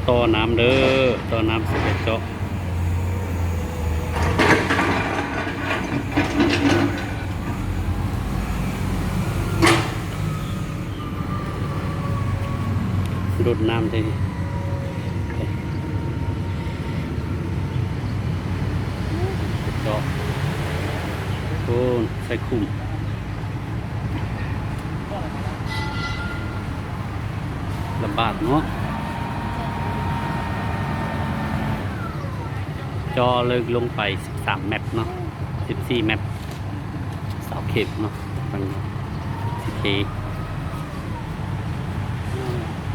ຕໍ່ນ້ຳເດີ ຕໍ່ນ້ຳຊິໄປເຈາະ ດູດນ້ຳເດ້ ເຈາະ ໂອ້ ໃສ່ຂຸມ. ລະບາດເນາະ ເຈາະເລິກລົງໄປສິບສາມແມັດເນາະ ສິບສີ່ແມັດ ຊາວເຂັມເນາະ ມັນຊິເທ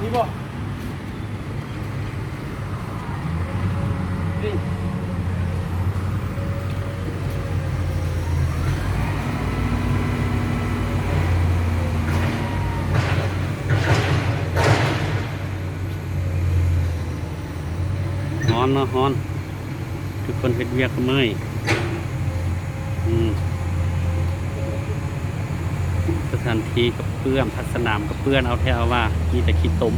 ນີ້ບໍ່? ຮ້ອນເນາະ ຮ້ອນ ທຸກຄົນເຮັດວຽກກໍເມື່ອຍ ອືມ ສະຖານທີ່ກໍເປື້ອນ ພາສະໜາມກໍເປື້ອນ ເອົາແທ້ເອົາວ່າ ມີແຕ່ຂີ້ຕົມ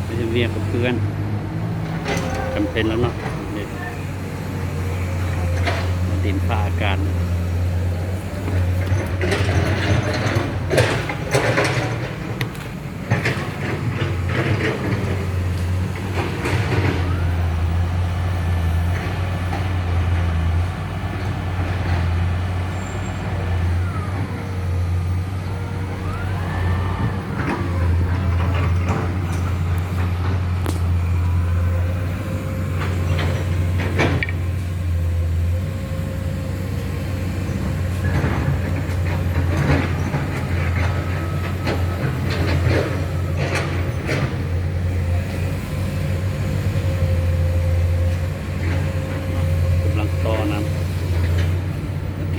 ໄປເຮັດວຽກກໍເປື້ອນ ຈຳເປັນແລ້ວເນາະ ດິນຟ້າອາກາດ. ກຳລັງຕໍ່ນ້ຳ ໂອເຄ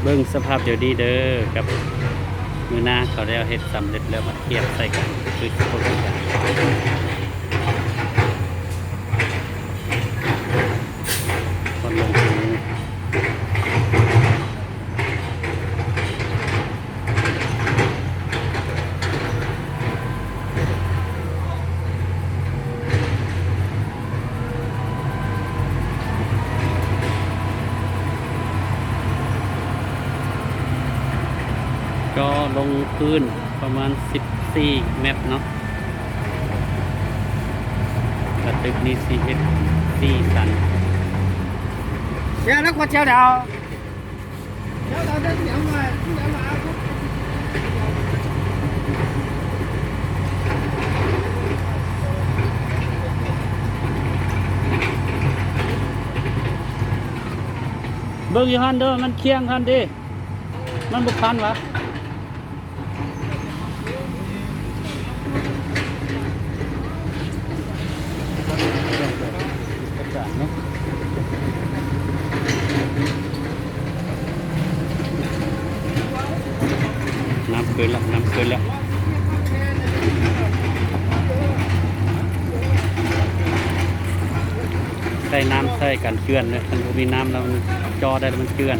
ເບິ່ງສະພາບດຽວນີ້ເດີ ກັບມື້ໜ້າເຂົາແລ້ວເຮັດສຳເລັດແລ້ວ ມາທຽບໃສ່ກັນ ຄືຊິບໍ່ຄືກັນ ຄວັນລົງ. ກໍລົງພື້ນປະມານສິບສີ່ແມັດເນາະ ກະຕຶກນີ້ຊິເຮັດສີ່ຊັ້ນ. ເບິ່ງຢູ່ຫັ້ນເດີ ມັນຄຽງຫັ້ນເດ ມັນບໍ່ຄັນຫວາ? ນ້ຳຂຶ້ນລະ ນ້ຳຂຶ້ນລະ ໃສ່ນ້ຳໃສ່ກັນເຈື່ອນເດີ ຄັນບໍ່ມີນ້ຳແລ້ວມັນເຈາະໄດ້ແລ້ວມັນເຈື່ອນ.